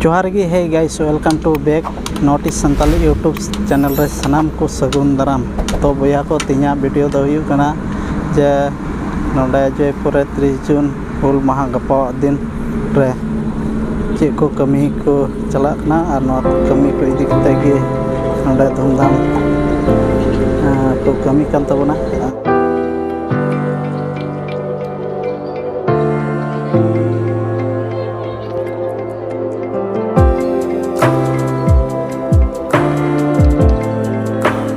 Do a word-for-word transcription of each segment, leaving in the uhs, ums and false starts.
ᱡᱚᱦᱟᱨ ᱜᱮ, hey guys, welcome to back North East Santali YouTube channel ᱨᱮ ᱥᱟᱱᱟᱢ ᱠᱚ ᱥᱟᱹᱜᱩᱱ ᱫᱟᱨᱟᱢ᱾ ᱛᱚ ᱵᱚᱭᱦᱟ ᱠᱚ, ᱛᱮᱦᱮᱧᱟᱜ ᱵᱷᱤᱰᱤᱭᱳ ᱫᱚ ᱦᱩᱭᱩᱜ ᱠᱟᱱᱟ ᱡᱮ ᱱᱚᱰᱮ ᱡᱚᱭᱯᱩᱨ ᱨᱮ ᱛᱤᱨᱤᱥ ᱡᱩᱱ ᱦᱩᱞ ᱢᱟᱦᱟ ᱜᱟᱯᱟᱣᱟᱜ ᱫᱤᱱ ᱨᱮ ᱪᱮᱫ ᱠᱚ ᱠᱟᱹᱢᱤ ᱠᱚ ᱪᱟᱞᱟᱜ ᱠᱟᱱᱟ ᱟᱨ ᱱᱚᱣᱟ ᱠᱚ ᱠᱟᱹᱢᱤ ᱠᱚ ᱤᱫᱤ ᱠᱟᱛᱮ ᱜᱮ ᱱᱚᱰᱮ ᱫᱷᱩᱢᱫᱷᱟᱢ, ᱮᱸ, ᱠᱚ ᱠᱟᱹᱢᱤ ᱠᱟᱱ ᱛᱟᱵᱚᱱᱟ᱾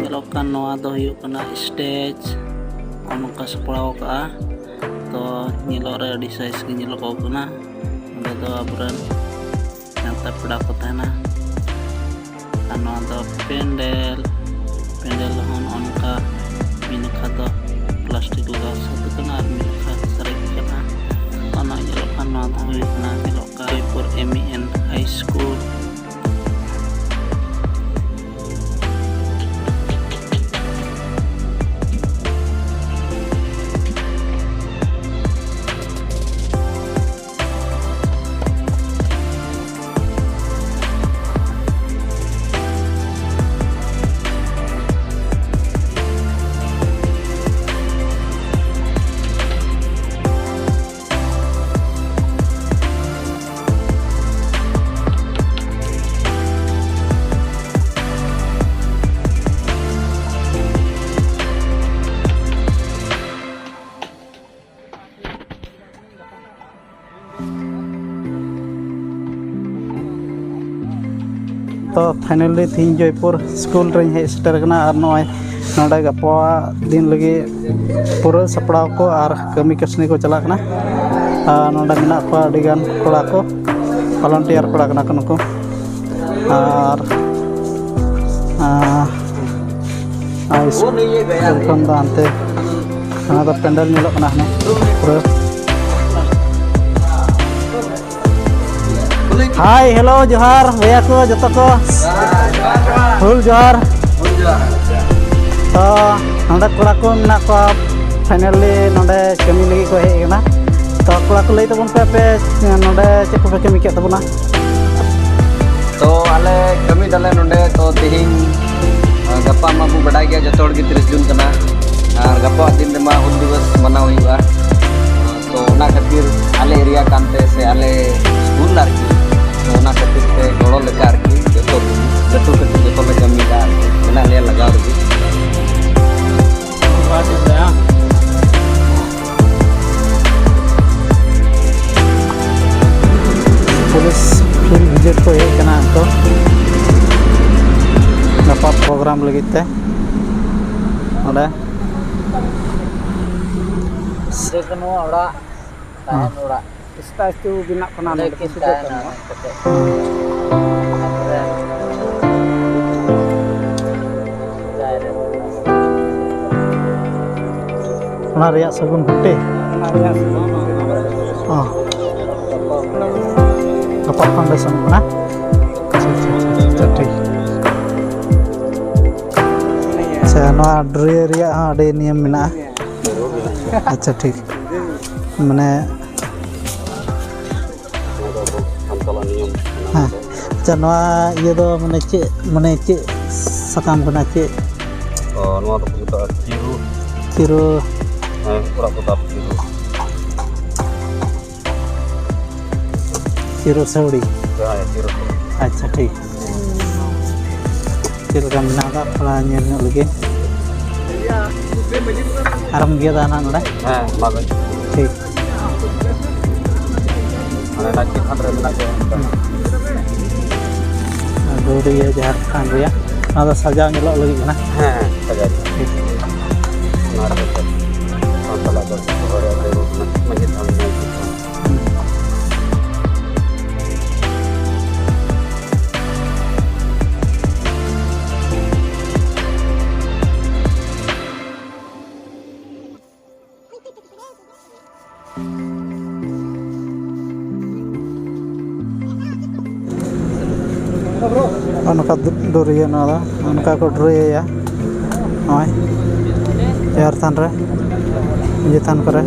ᱧᱮᱞᱚᱜ ᱠᱟᱱ ᱱᱚᱣᱟ ᱫᱚ ᱦᱩᱭᱩᱜ ᱠᱟᱱᱟ ᱥᱴᱮᱡᱽ, ᱱᱚᱜᱼᱚ ᱱᱚᱝᱠᱟ ᱥᱟᱯᱲᱟᱣ ᱟᱠᱟᱜᱼᱟ᱾ ᱛᱚ ᱧᱮᱞᱚᱜ ᱨᱮ ᱟᱹᱰᱤ ᱥᱟᱭᱤᱡ ᱜᱮ ᱧᱮᱞᱚᱜᱚᱜ ᱠᱟᱱᱟ᱾ ᱚᱸᱰᱮ ᱫᱚ ᱟᱵᱚᱨᱮᱱ ᱱᱮᱣᱛᱟ ᱯᱮᱲᱟ ᱠᱚ ᱛᱟᱦᱮᱱᱟ᱾ ᱟᱨ ᱱᱚᱣᱟ ᱫᱚ ᱯᱮᱱᱰᱮᱞ, ᱯᱮᱱᱰᱮᱞ ᱦᱚᱸ ᱱᱚᱜᱼᱚ ᱱᱚᱝᱠᱟ ᱢᱤᱫ ᱱᱟᱠᱷᱟ ᱫᱚ ᱯᱞᱟᱥᱴᱤᱠ ᱞᱟᱜᱟᱣ ᱥᱟᱹᱛ ᱟᱠᱟᱱᱟ ᱟᱨ ᱢᱤᱫ ᱱᱟᱠᱷᱟ ᱥᱟᱨᱮᱡ ᱟᱠᱟᱱᱟ᱾ ᱚᱱᱟ ᱧᱮᱞᱚᱜ ᱠᱟᱱ ᱱᱚᱣᱟ ᱫᱚ ᱦᱩᱭᱩᱜ ᱠᱟᱱᱟ, ᱧᱮᱞᱚᱜ ᱠᱟᱱ Jaipur M E N High School᱾ ᱛᱚ finally ᱛᱮᱦᱮᱧ ᱡᱚᱭᱯᱩᱨ ᱥᱠᱩᱞ ᱨᱮᱧ ᱦᱮᱡ ᱥᱮᱴᱮᱨ ᱟᱠᱟᱱᱟ ᱟᱨ ᱱᱚᱜᱼᱚᱭ ᱱᱚᱰᱮ ᱜᱟᱯᱟ ᱫᱤᱱ ᱞᱟᱹᱜᱤᱫ ᱯᱩᱨᱟᱹ ᱥᱟᱯᱲᱟᱣ ᱠᱚ ᱟᱨ ᱠᱟᱹᱢᱤ ᱠᱟᱹᱥᱱᱤ ᱠᱚ ᱪᱟᱞᱟᱜ ᱠᱟᱱᱟ᱾ ᱟᱨ ᱱᱚᱰᱮ ᱢᱮᱱᱟᱜ ᱠᱚᱣᱟ ᱟᱹᱰᱤᱜᱟᱱ ᱠᱚᱲᱟ ᱠᱚ, ᱵᱷᱚᱞᱚᱱᱴᱤᱭᱟᱨ ᱠᱚᱲᱟ ᱠᱟᱱᱟ ᱠᱚ ᱱᱩᱠᱩ᱾ ᱟᱨ, ᱟᱨ, ᱟᱨ ᱥᱠᱩᱞ ᱠᱷᱚᱱ ᱫᱚ ᱦᱟᱱᱛᱮ, ᱚᱱᱟ ᱫᱚ ᱯᱮᱱᱰᱮᱞ ᱧᱮᱞᱚᱜ ᱠᱟᱱᱟ ᱦᱟᱱᱮ ᱯᱩᱨᱟᱹ᱾ ᱦᱟᱭ, ᱦᱮᱞᱳ, ᱡᱚᱦᱟᱨ ᱵᱚᱭᱦᱟ ᱠᱚ ᱡᱚᱛᱚ ᱠᱚ᱾ ᱦᱩᱞ ᱡᱚᱦᱟᱨ᱾ ᱛᱚ ᱱᱚᱰᱮ ᱠᱚᱲᱟ ᱠᱚ ᱢᱮᱱᱟᱜ ᱠᱚᱣᱟ, finally ᱱᱚᱰᱮ ᱠᱟᱹᱢᱤ ᱞᱟᱹᱜᱤᱫ ᱠᱚ ᱦᱮᱡ ᱟᱠᱟᱱᱟ᱾ ᱛᱚ ᱠᱚᱲᱟ ᱠᱚ, ᱞᱟᱹᱭ ᱛᱟᱵᱚᱱ ᱯᱮ, ᱟᱯᱮ ᱱᱚᱰᱮ ᱪᱮᱫ ᱠᱚᱯᱮ ᱠᱟᱹᱢᱤ ᱠᱮᱫ ᱛᱟᱵᱚᱱᱟ? ᱟᱞᱮ ᱠᱟᱹᱢᱤ ᱫᱟᱞᱮ ᱱᱚᱰᱮ, ᱛᱚ ᱛᱮᱦᱮᱧ, ᱟ, ᱜᱟᱯᱟ ᱢᱟᱵᱚ ᱵᱟᱰᱟᱭ ᱜᱮᱭᱟ ᱡᱚᱛᱚ ᱦᱚᱲ ᱜᱮ ᱛᱤᱨᱤᱥ ᱡᱩᱱ ᱠᱟᱱᱟ, ᱟᱨ ᱜᱟᱯᱟ ᱫᱤᱱ ᱨᱮᱢᱟ ᱦᱩᱞ ᱫᱤᱵᱚᱥ ᱢᱟᱱᱟᱣ ᱦᱩᱭᱩᱜᱼᱟ᱾ ᱛᱚ ᱚᱱᱟ ᱠᱷᱟᱹᱛᱤᱨ ᱟᱞᱮ ᱮᱨᱤᱭᱟ ᱠᱟᱱᱛᱮ ᱥᱮ ᱟᱞᱮ ᱥᱠᱩᱞ ᱟᱨᱠᱤ, ᱛᱚ ᱚᱱᱟ ᱠᱷᱟᱹᱛᱤᱨ ᱛᱮ ᱜᱚᱲᱚ ᱞᱮᱠᱟ ᱟᱨᱠᱤ ᱡᱚᱛᱚ, ᱡᱚᱛᱚ ᱞᱮ ᱠᱟᱹᱢᱤᱭᱮᱫᱟ ᱟᱨᱠᱤ, ᱢᱮᱱᱟᱜ ᱞᱮᱭᱟ ᱞᱟᱜᱟᱣ ᱨᱮᱜᱮ᱾ ᱯᱩᱞᱤᱥ ᱯᱷᱤᱞᱰ ᱵᱷᱤᱡᱤᱴ ᱠᱚ ᱦᱮᱡ ᱟᱠᱟᱱᱟ ᱱᱤᱛᱚᱜ ᱜᱟᱯᱟ ᱯᱨᱳᱜᱨᱟᱢ ᱞᱟᱹᱜᱤᱫ ᱛᱮ ᱚᱸᱰᱮ᱾ ᱥᱤᱫᱩ ᱠᱟᱹᱱᱦᱩ ᱚᱲᱟᱜ, ᱛᱟᱦᱮᱱ ᱚᱲᱟᱜ᱾ ᱥᱴᱮᱪᱩ ᱵᱮᱱᱟᱜ ᱠᱟᱱᱟ ᱚᱸᱰᱮ ᱱᱚᱰᱮ ᱠᱤᱱ ᱥᱤᱫᱩ ᱛᱟᱦᱮᱱᱟ ᱠᱟᱹᱱᱦᱩ᱾ ᱢᱮᱱᱛᱮ᱾ ᱛᱟᱯᱚᱨᱮ ᱡᱟᱦᱮᱨ ᱨᱮ᱾ ᱚᱱᱟ ᱨᱮᱭᱟᱜ ᱥᱟᱹᱜᱩᱱ ᱦᱩᱴᱤ? ᱚᱱᱟ ᱨᱮᱭᱟᱜ ᱥᱟᱹᱜᱩᱱ ᱦᱩᱴᱤ᱾ ᱚ᱾ ᱜᱟᱯᱟ ᱯᱷᱟᱣᱩᱱᱰᱮᱥᱚᱱ ᱠᱟᱱᱟ᱾ ᱟᱪᱪᱷᱟ, ᱟᱪᱪᱷᱟ, ᱟᱪᱪᱷᱟ, ᱴᱷᱤᱠ᱾ ᱟᱪᱪᱷᱟ, ᱱᱚᱣᱟ ᱰᱨᱤᱞ ᱨᱮᱭᱟᱜ ᱦᱚᱸ ᱟᱹᱰᱤ ᱱᱤᱭᱚᱢ ᱢᱮᱱᱟᱜᱼᱟ᱾ ᱟᱪᱪᱷᱟ, ᱴᱷᱤᱠ᱾ ᱢᱟᱱᱮ ᱱᱚᱣᱟ ᱫᱚ ᱟᱵᱚ ᱥᱟᱱᱛᱟᱲᱟᱜ ᱱᱤᱭᱚᱢ ᱠᱟᱱᱟ᱾ ᱦᱮᱸ᱾ ᱟᱪᱪᱷᱟ, ᱱᱚᱣᱟ ᱤᱭᱟᱹ ᱫᱚ ᱢᱟᱱᱮ ᱪᱮᱫ, ᱢᱟᱱᱮ ᱪᱮᱫ ᱥᱟᱠᱟᱢ ᱠᱟᱱᱟ, ᱪᱮᱫ? ᱚ, ᱱᱚᱣᱟ ᱫᱚᱠᱚ ᱢᱮᱛᱟᱜᱼᱟ ᱪᱤᱨᱩ᱾ ᱪᱤᱨᱩ᱾ ᱦᱮᱸ, ᱚᱲᱟᱜ ᱠᱚ ᱫᱟᱵ ᱪᱤᱨᱩ᱾ ᱪᱤᱨᱩ ᱥᱟᱹᱣᱲᱤ᱾ ᱦᱮᱸ, ᱪᱤᱨᱩ ᱥᱟᱹᱣᱲᱤ᱾ ᱟᱪᱪᱷᱟ, ᱴᱷᱤᱠ᱾ ᱪᱮᱫ ᱞᱮᱠᱟ ᱢᱮᱱᱟᱜ ᱟᱠᱟᱫ, ᱛᱷᱚᱲᱟ ᱧᱮᱞ ᱧᱚᱜ ᱞᱮᱜᱮ᱾ ᱟᱨᱮᱢ ᱜᱮᱫᱟ ᱱᱟᱦᱟᱜ ᱱᱚᱰᱮ? ᱦᱮᱸ, ᱢᱟ ᱞᱟᱹᱭ᱾ ᱴᱷᱤᱠ᱾ ᱢᱟᱱᱮ ᱚᱱᱟ ᱪᱮᱛᱟᱱ ᱨᱮ ᱢᱮᱱᱟᱜ ᱜᱮᱭᱟ᱾ ᱦᱩᱸ᱾ ᱟᱨ ᱫᱷᱩᱲᱤᱭᱟᱹ ᱡᱟᱦᱮᱨ ᱛᱷᱟᱱ ᱨᱮᱭᱟᱜ, ᱚᱱᱟ ᱫᱚ ᱥᱟᱡᱟᱣ ᱧᱮᱞᱚᱜ ᱞᱟᱹᱜᱤᱫ ᱠᱟᱱᱟ᱾ ᱦᱮᱸ, ᱦᱮᱸ, ᱥᱟᱡᱟᱣ ᱧᱮᱞᱚᱜ᱾ ᱴᱷᱤᱠ᱾ ᱚᱱᱟ ᱨᱮ ᱥᱟᱱᱛᱟᱲᱟᱜ ᱫᱚ ᱡᱚᱛᱚ ᱦᱚᱲ ᱟᱹᱛᱩ ᱨᱮᱱᱟᱜ ᱢᱟᱹᱡᱷᱤ ᱛᱷᱟᱱ, ᱢᱟᱹᱡᱷᱤ ᱛᱷᱟᱱ᱾ ᱦᱩᱸ᱾ ᱚᱱᱠᱟ ᱫᱩ-, ᱰᱩᱨᱤᱭᱟᱹ ᱱᱚᱣᱟ ᱫᱚ, ᱚᱱᱠᱟ ᱠᱚ ᱰᱩᱨᱤᱭᱟᱹᱭᱟ᱾ ᱱᱚᱜᱼᱚᱭ ᱡᱟᱦᱮᱨ ᱛᱷᱟᱱ ᱨᱮ, ᱢᱟᱹᱡᱷᱤ ᱛᱷᱟᱱ ᱠᱚᱨᱮ᱾